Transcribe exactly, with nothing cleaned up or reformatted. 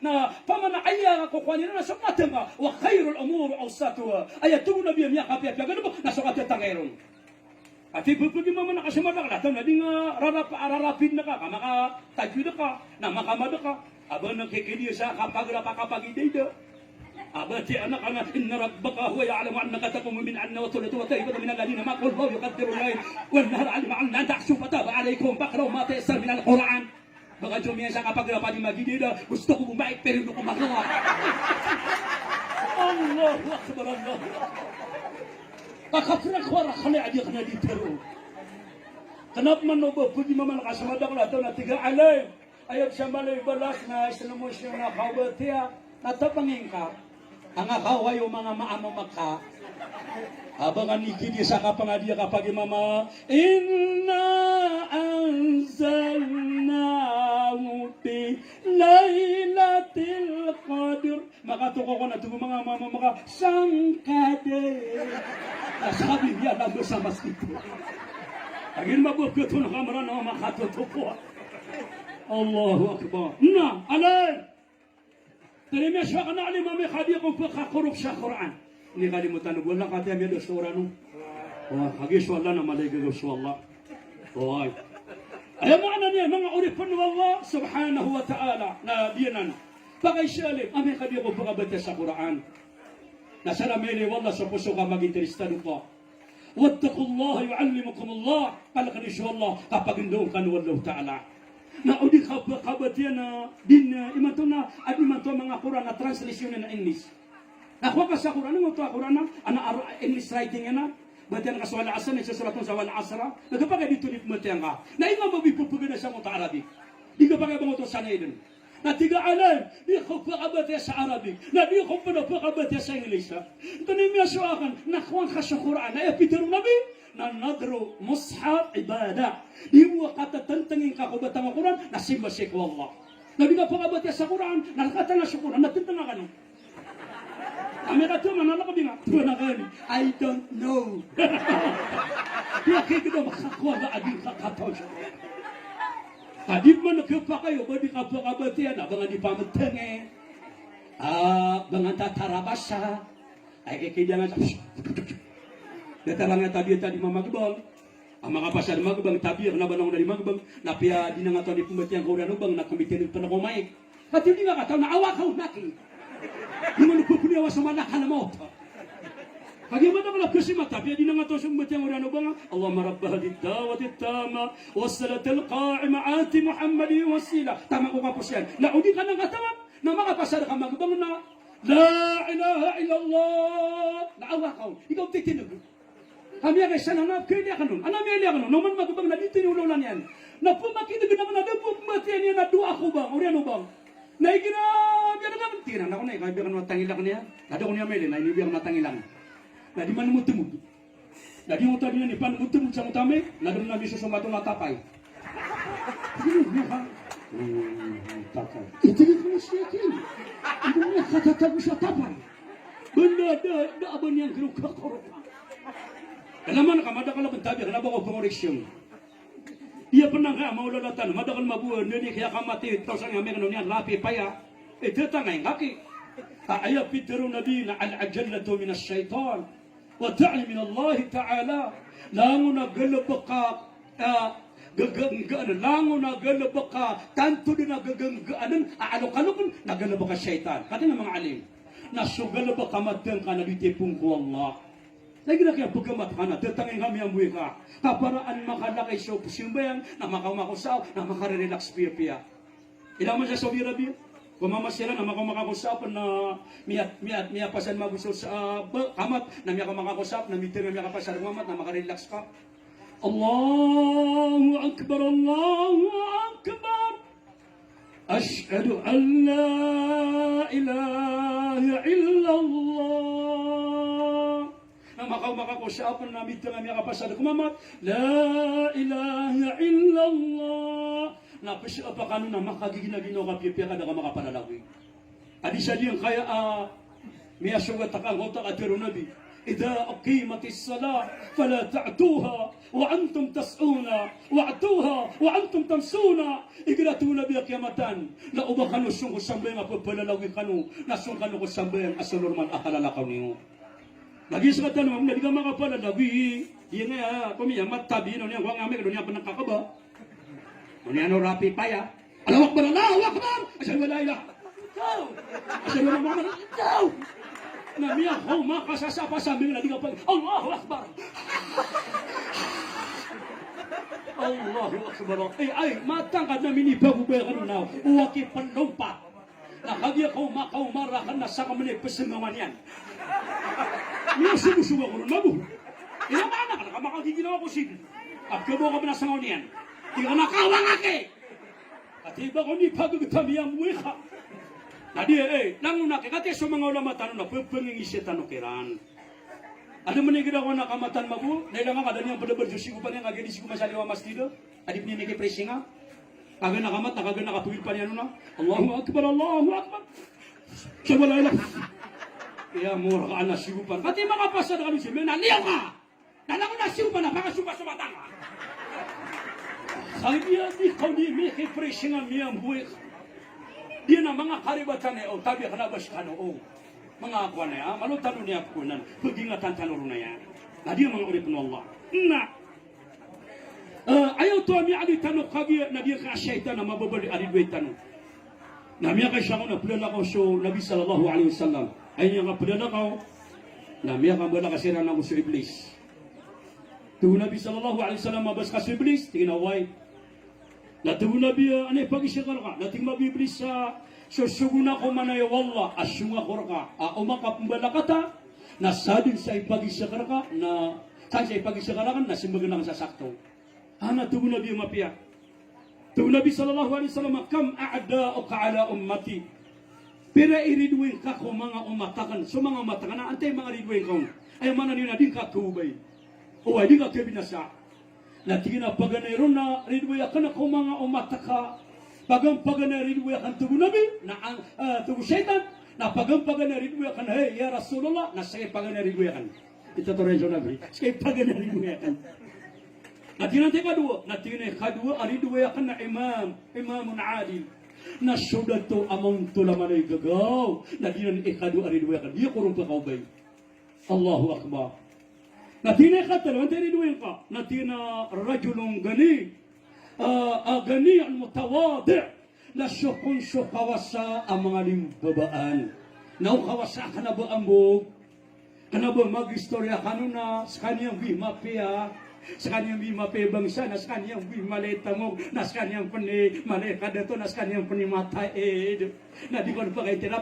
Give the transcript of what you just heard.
Na pamana aya ko kowan iran na so matanga, wa khairul umur awsatuha. Aya tig o Nabi a miyakapiyapiya a galbk na so katatangay ron. Ati pepegi mama na kasomadakl a taw na di nga rarap, rarapid na ka, ka makatajwid ka, na makamad ka. Aba na kikidi sa kapagrap a kapagidaida. Aba ti anak anak, inna rabbaka huwa ya'lamu annaka taqumu min adna wa thulata wa ta'ifatan min alladhina ma'aka wallahu yuqaddiru al-layla wan nahara alima an lan tahsu fataba alaykum faqra'u ma tayassara min al-Qur'an. Baka jomiyan sa kapagrap a di magidaida, gusto ko bo mait pero di ko magawa. Allahu Akbar, Allahu Akbar. Kakaprak ko rakali a di kna di tero. Kna pman o ba pegi mama na kasomadakl a taw na tig a alim. Aya pzambalay balas na isnmo siyo na kabatiya na tapangingka. Anga kawayo manga maamo maka. Abangan ikidi sa kapangadiya kapagimama. Inna anzalnahu fi lailatil qadr. Makatoko ko na tig o manga maamo maka sangkade. Na sabi niya na bo sa maskito. Agin mabok to na kamara na makatotoko. Allahu Akbar. Na, alay. Tani miyasowa ka na alim a miyakadi ko pkakorok sa Qur'an. Ini kalimutan o bo na katiya miyados to orano. Wa, agi so Allah na malay gagaw so Allah. Wa. Aya maana niyan, manga oripn o Allah subhanahu wa ta'ala. Na biyanan. Pakaisa alim a miyakadi ko pkabatiya sa Qur'an. Na sa na mailay o Allah so poso ka maginterestado ka. Wattaqullaha yu'allimukumullah. Kalkn iyo so Allah, kapagndao kano o Allahu Ta'ala. Na o di ka ba, kabatiya na di na, imanto na, adi imanto a manga Qur'an na translation na English. Na kowa ka sa Qur'an, imanto a Qur'an na, ana Ar-, English writing na, batiya na ka so wal asr, na isa suratun sa wal asr, na kapakay di to di pmbatiya ngka. Na inga ba bi pphgana sa ngoto a Arabic. Di kapakay ba ngoto sa na idn. Na tig a alim, di ko pkabatiya sa Arabic, na di ko pn pkabatiya sa English, ha? Antonaa i miyasowa akn, na kowan ka so Qur'an, na aya pitharo o Nabi, na nadhru mushaf ibadah. Di bo katatntngin ka ko batang a Qur'an, na simba sii ko Allah. Na di ka pkabatiya sa Qur'an, na katanga so Qur'an, na tntnga kano. Ami ka tuma na lako di nga, tuma na kani, I don't know. Di ka kikida makakowa a di ka kataw. Ka di man khapakay o ba di kapakabatiya na ba nga di pamtngi. Ah, ba nga tatarabasa. Ay, kikida nga. Datar nga tabiya ta di mamagbang. A makapasad magbang, tabiya kna ba na ko na di magbang. Na piya di na nga taw di pmbatiya ko oriyan o bang na komitn pn ko maik. Pati di nga kataw na awa ka o naki. Di man o pphniyawa so malakal mawt. Kagiya madakl a khasima, tabiya di na nga taw so mbatiya ko oriyan o bang. Allahumma rabba hadhihi da'wati tamma was salatil qa'ima ati Muhammadin wasila. Tama ko kaposiyan. Na o di ka na nga tawa, na makapasad ka magbang na la ilaha illallah. Na awa ka o. Ikaw titindg. Ka miyakaisa na, na kailiya kano, ana miyakailiya kano, na oman magbang na di tiniwlawla niyan. Na pmakin'g na man a da bo pmbatiya niyan a doa ko bang, oriyan o bang. Na igira, biya na ka, tig iyan a, na ko na, ika biya kano a tangilak niyan. Na da ko niyan mailay, na ini biya kano a tangilak. Na di man motmog. Na di ngoto a di niyan ipan motmog sa ngoto a maik, na da man a misosomat on a tapay. Ino, niyan ka. Hmm, tapay. Ito niyan kano siya kin. Ino niyan katatago sa tapay. Banda da, da a ba niyan kano kakorokan. Kna man ka madakl a pn tabiya, kna ba ko pngoreksyon. Iya pn angkaya maolala tano, madakl mabowa, na di kaya kamati, taw sa nga mekno niyan, lapi paya. Eh, tetangay ngka ki. Ah, aya pitharo o Nabi na al-ajalatu minash shaytan. Wa da'i minallahi ta'ala. Langon a galbk a, ah, gaganggaan, langon a galbk a tanto dn a gaganggaan a alokalokn na galbk a shaytan. Katii na manga alim. Na so galbk a matngka na di tipon ko Allah. Lagid a kiyapagamat ka na, tetangay ngka, miyamboy ka. Kaparaan makalakay so pzambayang, na makaoma ko saap, na makarerelax piyapiya. Ilay man sa Saudi Arabia, ko mama siran na makaoma ka ko saap na miya, miya, miyapasad mago so saap, ba, kamat, na miyakaoma ka ko saap, na mitharo na miyakapasad ko kamat, na makarelax ka. Allahu Akbar, Allahu Akbar. Ashhadu an la ilaha illallah. Na makaoma ka ko saap na mitharo na miyakapasad ko kamat, la ilaha illallah. Na pzaapa kano na makagigina ginawa ka piyapiya ka da ka makaparalagoy. Adi sa diyangkaya a miyasogat a kangkoto a katharo o Nabi. Idha uqimatis salah fala ta'tuha wa antum tas'una, wa'tuha wa antum tamshuna. Igira tig o Nabi a kiyamatan na o ba kano song ko sambayang a pepalalagoy kano, na song kano ko sambayang a solorman a kalalakaw niyo. Lagid sekatano mambo na di ka makapalalagoy. Iyan nga, komiya, matabi, no, niyan, wang amik, no, niyan, penang kakaba. No, niyan, no, rapi paya. Allahu Akbar, Allahu Akbar. Ashhadu an la ilaha. Ashhadu anna Muhammadan. Na miyakaoma ka sa sapa sambayang na di ka pag-, Allahu Akbar. Allahu Akbar. Eh, ay, matangkad na minibago ba kano na. Uwa ki pelompa. Na kagiya kaoma, kaoma raken na saka mene pesengawan iyan. Miyasogosogo ako ron, mabo. Ina mana ka, na ka makagiginaw ako sii. Abka bo ka penasengawan iyan. Di ka na kawang aki. Ati ba ko ni pagagtami ang wika. Na di, eh, langon aki, kati so manga ulama tano na pepengingisi tano kiran. Ada mene kida ko na kamatan mabo, na ilang ka da niyan padabar so sigopan iyan, kagiya di sigopan sa liwa masjid. Adi pini miki presinga. Kagen a kamat, kagen a kapagid paniyan na. Allahu Akbar, Allahu Akbar. Sabala ila. Iya, mura ka ana sigopan. Kati makapasad ka lusi, mena liyaw ka. Dalang na sigopan na, pakasopa so mata nga. Kagiya di kaw di miki presinga miyambuwi. Di na manga karibatan e, o, tabi ka na bas kano, o. Manga kuwan e, a, malo tano niyan kunan. Pagingatan tano ron aya. Na di manga oripn o Allah. Na. Eh, aya oto a miyaaloy tano kagiya na di ka shaytan a mababaloy a ridoay tano. Na miyakaisa ko na plalakaw so Nabi sallallahu alaihi wasallam. Aya niyan kaplalakaw, na miyakambalaka siran ago so Iblis. Tig o Nabi sallallahu alaihi wasallam a bas ka so Iblis, tig iyan a oway. Na tig o Nabi a, anay pagisa ka rka? Na tig mambo o Iblis a, sosogon ako man aya o Allah a song ako rka a o makapmbalakata, na sadn sa ipagisa ka rka, na sadn sa ipagisa ka raken, na smbagn aken sa sakto. Ana tig o Nabi a mapiya. Tig o Nabi sallallahu alaihi wasallam, "Kam a'da'uka ala ummati?" Pira i ridoay ngka ko manga omat aken, so manga omat aken, na antai manga ridoay ngka on? Aya maana niyan na di ngka khaobay. Oway, di ngka khabinasa. Na tig iyan a paganay ron a ridoay aken ko manga omat aka. Paganpaganay a ridoay aken, tig o Nabi, na, ah, tig o shaytan, na paganpaganay a ridoay aken, hay, ya Rasulullah, na sii paganay a ridoay aken. Ito to rin so Nabi. Sii paganay a ridoay aken. Na tig iyan a ikadowa, na tig iyan a ikadowa a ridoay aken na imam, imamun adil. Na so dato a maontol a mala i gagaw. Na di nan ikadowa a ridoay aken. Di ako ron khaobay. Allahu Akbar. Na tig iyan a ikatlo, antai ridoay ngka? Na tig iyan a rajulun ghani, ah, ah, ghani al mutawadi'. Na so kon so kawasa a manga limbabaan. Na o kawasa a kna ba ambog, kna ba mag-istorya kano na skaniyan bo i mapiya, skaniyan bo i mapiya i bangsa, na skaniyan bo i mala i tamok, na skaniyan pn i mala i kadato, na skaniyan pn i mataid. Na di kon pakaitira